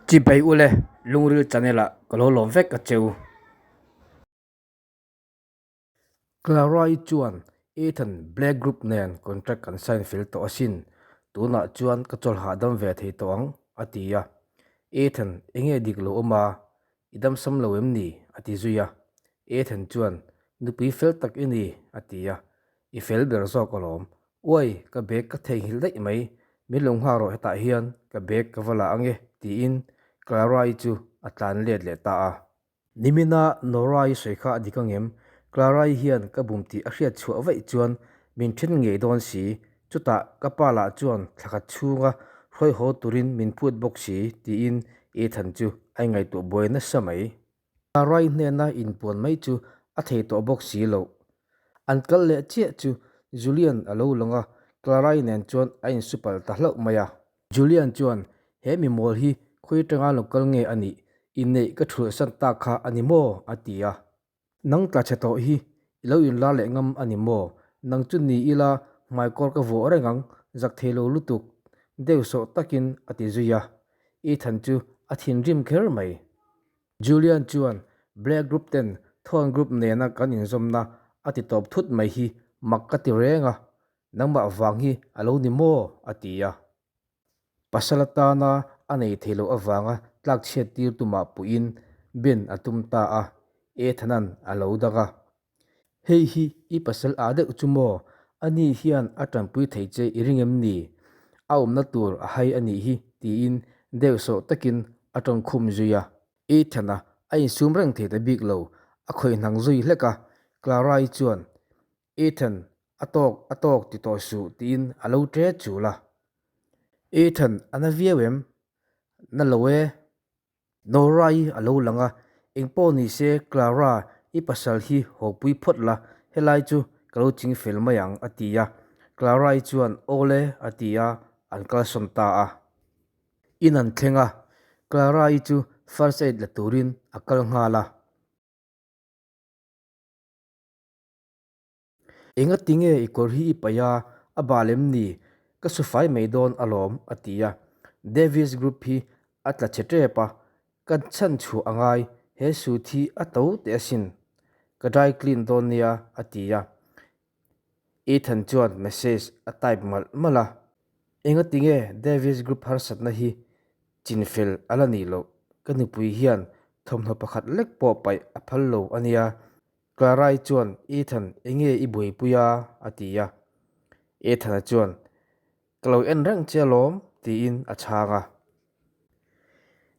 Chibai ule, Lungril channel ah ka lo lawm vek a cheu. Clara-i chuan Ethan Black Group nen contract an sign fel tawh asin, tunah chuan ka chawl hahdam ve thei tawh ang, a ti a. Ethan, enge dik lo awm a? I damsam lo em ni? a ti zui a. Ethan chuan, Nupui fel tak i ni, a ti a. I fel ber zawk alawm. Uai, ka bag ka theihnghilh daih mai. Min lo nghak rawh hetah hian ka bag ka va la ange, tiin Clara-i chu a tlan let leh ta a. Nimina Nora-i sawi kha a dik angem? Clara-i hian ka bum tih a hriat chhuah vaih chuan min then ngei dawn si. Chutah ka pa lah chuan thla khat chhunga hruai haw turin min phut bawk si, tiin Ethan chu a ingaihtuah buai nasa mai. Rai hnena inpuan mai chu a thei tawh bawk si loh. An kal leh chiah chu Julian a lo lang a, Clara-i nen chuan a insupal ta hlauh mai a. Julian chuan, He mi mawl hi khawi atanga lo kal nge a nih? Inneih ka thulhsan tak kha a ni maw? a ti a. Nang tla chhe tawh hi i lo inlar leh ngam a ni maw? Nang chu ni ila hmaikawr ka vuah reng ang, zak thei lo lutuk deuh sawh takin a ti zui a. Ethan chu a thinrim kher mai. Julian chuan Black Group ten Thorn Group nena kan inzawmna a ti tawp thut mai hi mak ka ti reng a, nangmah vang hi a lo ni maw? a ti a. Pasal atana a nei thei loh avanga tlak chhiat tir tumah puiin Ben a tum ta a, Ethan-a'n a lo dang a. Hei hi i pasal ah deuh chu maw? Ani hian a tanpui thei che i ring em ni? A awmna tur a hai a nih hi, tiin deuh sawh takin a tawngkhum zui a. Ethan-a a insum reng thei ta bik lo, a khawih hnang zui hlek a. Clara-i chuan, Ethan, a tawk, a tawk ti tawh suh, tiin a lo ṭe chul a. Ethan, a na viau em? Na lo e. Nora-i a lo lang a, Engpawh ni se Clara, i pasal hi hawpui phawt la, helai chu ka lo ching fel mai ang, a ti a. Clara-i chuan, Awle, a ti a, an kalsawn ta a. In an thleng a, Clara-i chu first aid la turin a kal nghal a. Enga tinge i kawr hi i paih a, a bal em ni? Ka su fai mai dawn alawm, a ti a. Davis Group hi a tla chhe tep a, ka chhan chhuah a ngai, he suit hi a to teh asin. Ka dry clean dawn nia, a ti a. Ethan chuan message a type malh malh a. Enga tinge Davis Group harsatna hi chinfel a la nih loh? Ka nupui hian thawmhnaw pakhat lek pawh paih a phal lo a nia, Clara-i chuan, Ethan, enge i buaipui a? a ti a. Ethan-a chuan, Ka lo en reng che alawm, tiin a chhang a.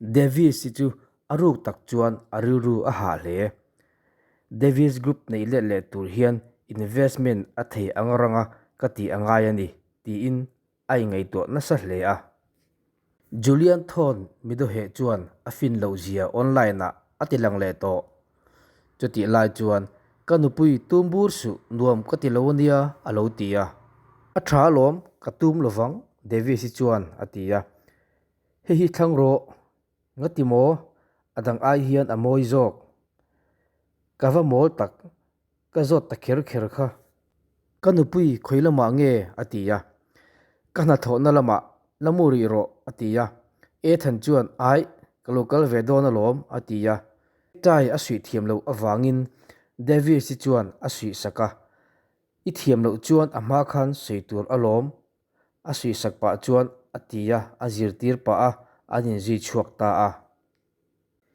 Davis-i chu a ruk tak chuan a rilru a hah hle. Davis Group neih let leh tur hian investment a thei ang ranga ka tih a ngai a ni, tiin a ingaihtuah nasa hle a. Julian Thorne midawheh chuan a fin loh zia online ah a ti lang leh tawh. Chutih lai chuan, Ka nupui tum bur suh, nuam ka ti lo ania, a lo ti a. A tha alawm, ka tum lovang, Davis-i chuan a ti a. Hei hi thlang rawh, nga ti maw? A dang ai hian a mawi zawk. Ka va mawl tak, Ka zawt ta kher kher kha. Ka nupui khawi lamah nge? a ti a. Ka hnathawhna lamah la mu rih rawh, a ti a. Ethan chuan, Aih, ka lo kal ve dawn alawm, a ti a. Tie a suih thiam loh avangin Davis-i chuan a suih sak a. I thiam loh chuan a hma khan sawi tur alawm, a suih sak pah chuan a ti a, a zirtir pah a, an inzui chhuak ta a.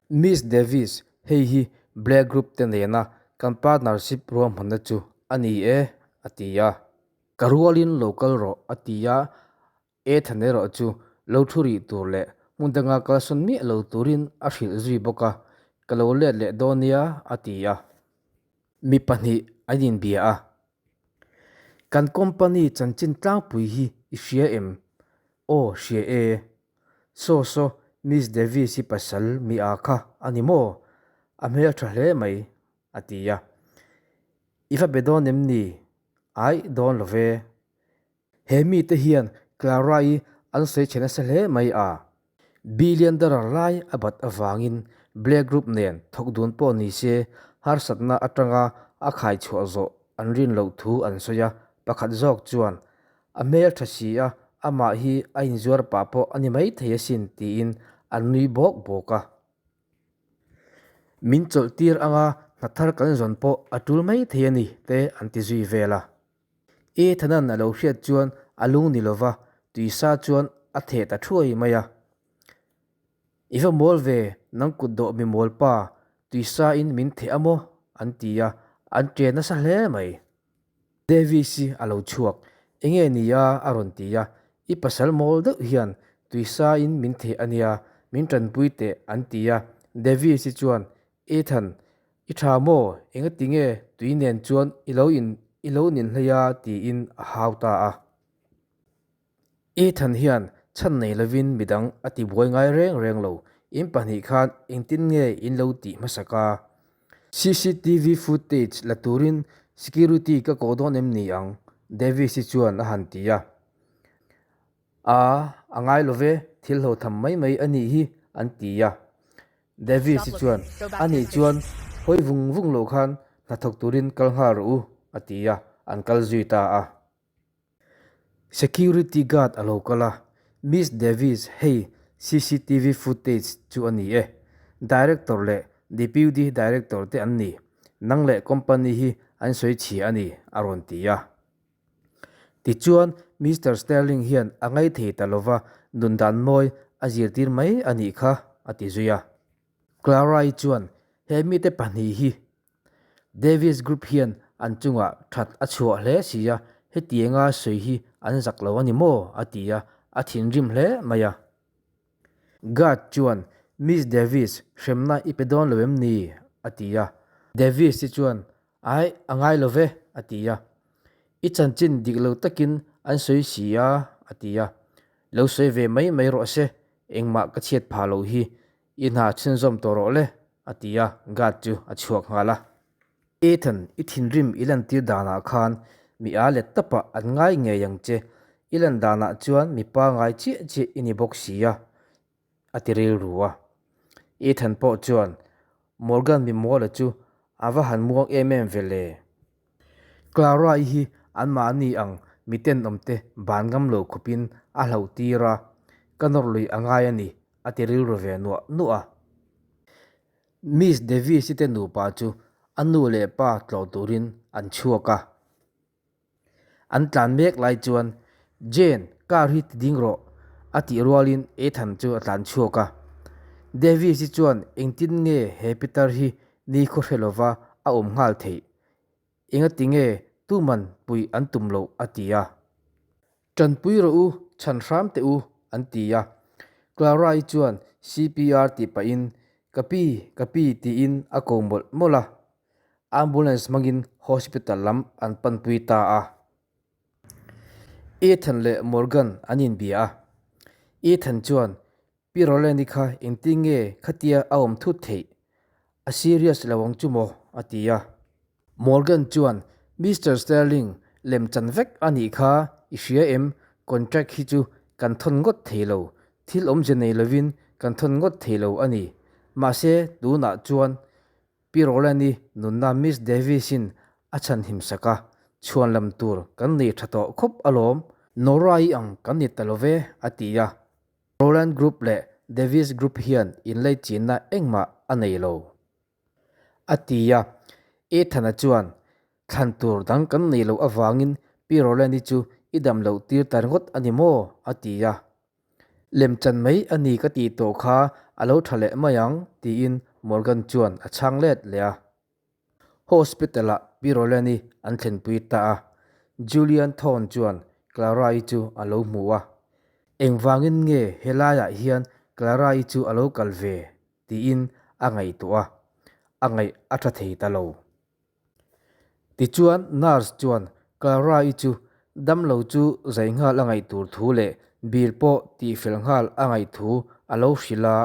Miss Davis, hei hi Black Group te nena kan partnership ruahmanna chu a ni e, a ti a. Ka rualin lo kal rawh, a ti a. Ethan erawh chu lo thu rih tur leh hmun danga kalsawn miah lo turin a hrilh zui bawk a, Ka lo let leh dawn nia, a ti a. Mi pahnih an inbia a. Kan company chanchin tlangpui hi i hria em? Aw, hria e. Saw saw, Miss Davis i pasal mi a kha a ni maw? A hmel tha hle mai, a ti a. I va be dawn em ni? Aih, dawn lo ve. He mite hian Clara-i an sawi chhe nasa hle mai a. Billion dollar lai a bat avangin Black Group nen thawk dun pawh ni se harsatna atanga a khai chhuah zawh an rin loh thu an sawi a, pakhat zawk chuan A hmel tha si a, amah hi a inzuar pah pawh a ni maithei asin tiin An nui bawk bawk a. Min chawlh tir anga hna thar kan zawn pawh a tul mai thei a ni te an ti zui vel a. Ethan-a'n a lo hriat chuan a lung ni lova tuisa chuan a theh ta thuai mai a. I va mawl ve, nang kut dawh mi mawl pa, tuisa in min theh a maw? an ti a, an ṭe nasa hle mai. Davis hi a lo chhuak, Enge ni a? a rawn ti a, I pasal mawl deuh hian tuisa in min theh a nia, min ṭanpui teh an ti a. Davis hi chuan, Ethan, i ṭha maw? Engati nge tui nen chuan i lo in i lo nin hlei a? tiin a hau ta a. Ethan hian chhan nei lovin midang a ti buai ngai reng reng lo, in pahnih khan engtin nge in lo tih hmasak a? Cctv footage la turin security ka koh dawn em ni ang? Davis hi chuan a han ti a. A, a ngai lo ve, thil hlo tham mai mai a nih hi, an ti a. Davis hi chuan, A nih chuan hawi vung vung loh khan hnathawk turin kal nghal rawh u, a ti a, an kal zui ta a. Security guard a lo kal a, Miss Davis hei cctv footage chu a ni e. Director leh Deputy Director te an ni. Nang leh company hi an sawi chhia a ni, a rawn ti a. Tichuan Mister Sterling hian a ngaithei ta lova nun dan mawi a zirtir mai a nih kha, a ti zui a. Clara-i chuan he mite pahnih hi Davis Group hian an chungah that a chhuah hle si a, hetianga sawi hi an zak lo a ni maw? a ti a, a thinrim hle mai a. Guard chuan, Miss Davis, hremna i pe dawn lo em ni? a ti a. Davis-i chuan, Aih, a ngai lo ve, a ti a. I chanchin dik lo takin an sawi si a, a ti a. Lo sawi ve mai mai rawh se, engmah ka chhiat phah loh hi, I hna chhunzawm tawh rawh le, a ti a, guard chu a chhuak nghal a. Ethan, i thinrim i lantir danah khan mi a let tapah an ngai ngei ang che, i lan danah chuan mi pangai chiah chiah i ni bawk si a, a ti rilru a. Ethan pawh chuan, Morgan mi Mawla chu a va han muang em em ve le. Clara-i hi anmahni ang mi tenawmte ban ngam lo khawpin a hlauh tir a, ka nawr lui a ngai a ni, a ti rilru ve nuah nuah a. Miss Davis-i te nupa chu a nu leh pa tlawh turin an chhuak a. An tlan mek lai chuan, Jane, car hi ti ding rawh, a tih rualin Ethan chu a tlan chhuak a. Davis-i chuan engtin nge he pitar hi ni khaw hre lova a awm nghal theih? Engati nge tuman puih an tum loh? a ti a. Tanpui rawh u, chhan hram teh u, an ti a. Clara-i chuan CPR tih pahin, Ka pi, ka pi tiin a ko mawlh mawlh a. Ambulance hmangin hospital lam an panpui ta a. Ethan leh Morgan an inbia a. Ethan chuan, Pi Roland-i kha engtin nge khatia a awm thut theih? A serious lo ang chu maw? a ti a. Morgan chuan, Mister Sterling, lemchan vek a nih kha i hria em? Contract hi chu kan thawn ngawt thei lo. Thil awmze nei lovin kan thawn ngawt thei lo a ni. Mahse, tunah chuan Pi Roland-i nunna Miss Davis-in a chhanhim sak a, chhuan lam tur kan nei tha tawh khawp alawm, Nora-i ang kan ni ta lo ve, a ti a. Roland Group leh Davis Group hian inlaichinna engmah a nei lo, a ti a. Ethan-a chuan, Thlan tur dang kan nei loh avangin Pi Roland-i chu i dam loh tir ta ringawt a ni maw? a ti a. Lemchan mai a ni ka tih tawh kha a lo tha leh mai ang, tiin Morgan chuan a chhang let leh a. Hospital-ah Pi Roland-i an thlenpui ta a, Julian Thorne chuan Clara-i chu a lo hmu a. Engvangin nge helaiah hian Clara-i chu a lo kal ve? tiin a ngaihtuah a, a ngaih a tha thei ta lo. Tichuan nurse chuan Clara-i chu damlo chu zai nghal a ngaih tur thu leh bill pawh tihfel nghal a ngaih thu a lo hrilh a,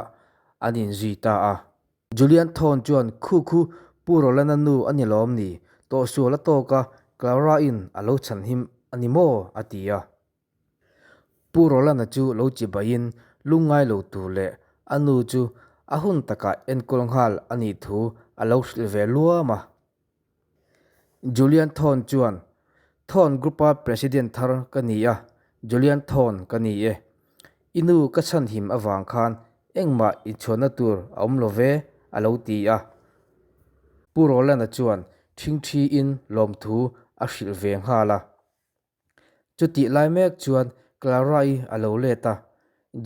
an inzui ta a. Julian Thorne chuan Khu khu Pu Roland-a nu a ni lawm ni? Tawhsual a tawk a, Clara-in a lo chhanhim a ni maw? a ti a. Pu Roland-a chu lo chi baiin lungngai lo tur leh a nu chu a hun takah enkawl nghal a nih thu a lo hrilh ve luam a. Julian Thorne chuan, Thorne Group-a President thar ka ni a, Julian Thorne ka ni e. I nu ka chhanhim avang khan Engmah inchhuanna tur a awm lo ve, a lo ti a. Pu Roland-a chuan ṭhingṭhiin lawmthu a hrilh ve nghal a. Chutih lai mek chuan Clara-i a lo let a,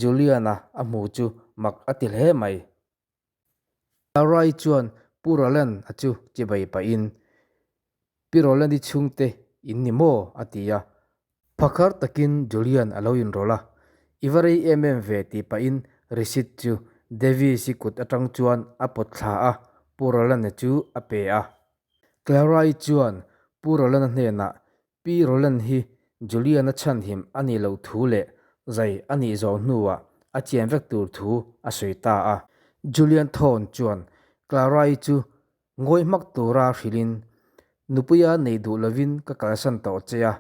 Julian-a a hmu chu mak a ti hle mai. Clara-i chuan Pu Roland-a chu chibai pahin, Pi Roland-i chhungte in ni maw? a ti a. Phakar takin Julian a lo inrawlh a, I va rei em em ve tih pahin receipt chu Davis-i kut atang chuan a pawt thla a, Pu Roland-a chu a pe a. Clara-i chuan Pu Roland-a hnenah Pi Roland hi Julian-a chhanhim a nih loh thu leh zai a nih zawh hnuah a chian vek tur thu a sawi ta a. Julian Thorne chuan Clara-i chu ngawi hmak tura hrilhin, Nupuia nei duh lovin ka kalsan tawh che a,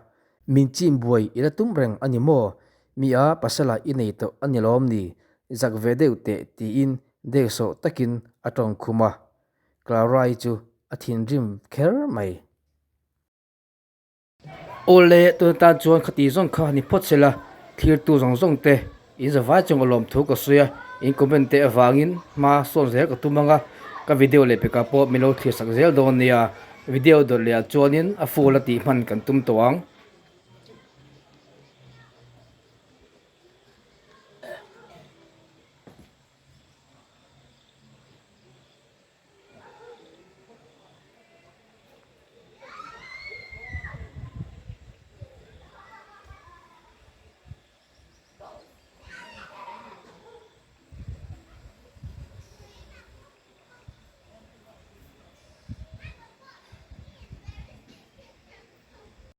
min chim buai i la tum reng a ni maw? Mi a pasala i nei tawh a ni lawm ni? Zak ve deuh teh tiin deusawh takin a tawng khum a. Clara-i chu a thinrim kher mai. Awle, tuna tan chuan khati zawng kha ni phawt sela, thlirtu zawng zawng te in zavai chung a lawm thu ka sawi a, in comment te avangin hma sawn zel ka tum ang a, ka video leh pekah pawh min lo thlir sak zel dawn nia, video dawt leh ah chuanin a full a tih hman kan tum tawh ang.